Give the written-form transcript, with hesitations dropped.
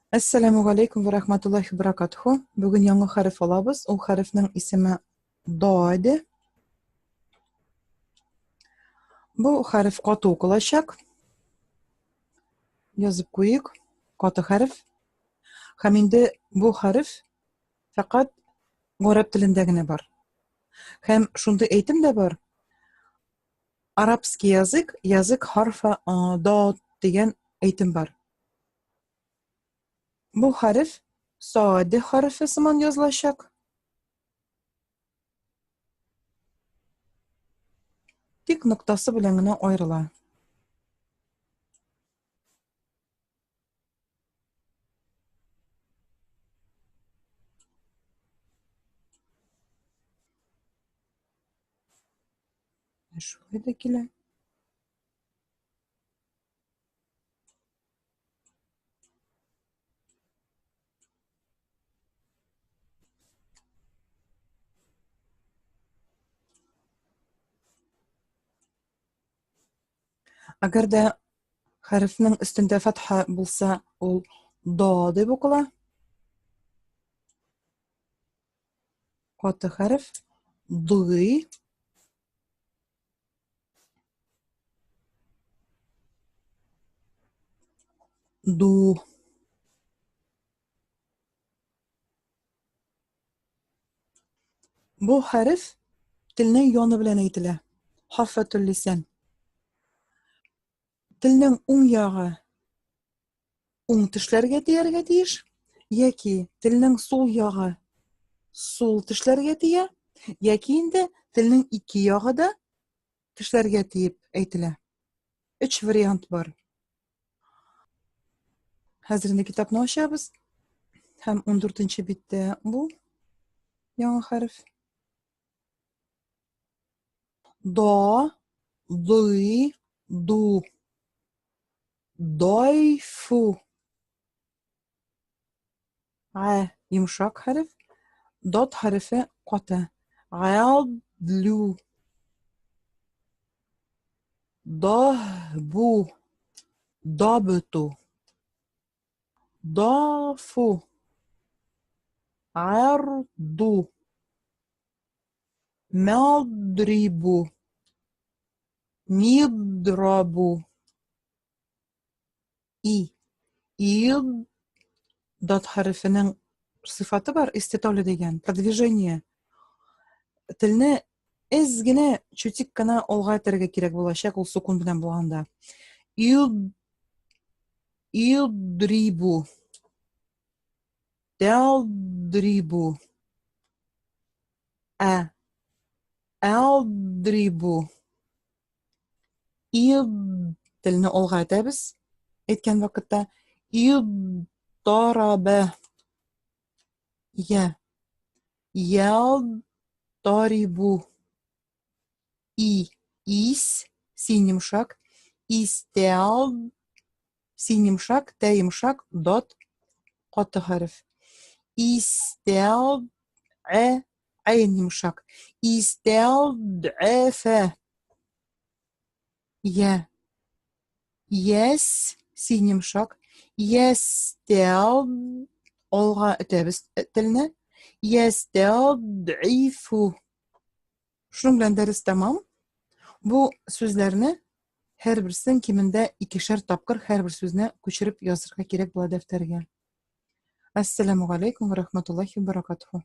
Әссәламү галәйкүм вә рахматуллаһи вә баракатуху. Бүген яңа хәреф алабыз. Ул хәрефнең исеме Дад. Бу хәреф каты укылачак. Язып куйыйк. Каты хәреф. Һәм инде бу хәреф фәкать гарәп телендә генә бар. Һәм шундый әйтем дә бар. Арабский язык, язык харфа дад дигән әйтем бар. Бу хәреф сад хәрефе сыман язылачак. Тик ноктасы белән генә аерыла. Шулай да килә. Әгәр дә хәрефнең өстендә фатха булса, ул до дип укыла. Каты хәреф ды. Ду. Бу хәреф телнең яны белән әйтелә. Хаффатул лисан. Телнең уң ягы уң тешләргә тияргә тиеш, яки телнең сул ягы сул тешләргә тия, яки инде телнең ике ягы да тешләргә тиеп әйтелә. Өч вариант бар. Хәзер инде китапны ачабыз. Һәм 14 биттә бу яңа хәреф. До, ды, ду. Дойфу. Ә йомшак хәреф, дот хәрефе каты. Галдлю. Даһбу. Дабыту. Дафу. Арду. Мәдрибу. Мидрабу. И. Ид дат хәрефенең сыйфаты бар, иститоле дигән, продвижение. Телне әз генә, чутик кына алга этәргә кирәк булачак ул сукун белән булганда. Ид идрибу. Тәлдрибу. Ә. Әлдрибу. Ид телне алга этәбез. Әйткән вакытта ид тарабә. Я. Ял тарибу. И. Ис. Син йомшак. Истәл. Син йомшак, тә йомшак, дот каты хәреф. Истәл. Ә. Әйн йомшак. Истәл-дәфә. Я. Яс, син йомшак. Ястәл, алга этәбез телне. Ястәл-дифу. Шуның белән дәрес тәмам. Бу сүзләрне һәрберсен кимендә икешәр тапкыр һәрбер сүзне күчереп язырга кирәк була дәфтәргә. Әссәламү галәйкүм вә рахматуллаһи ва баракатуху.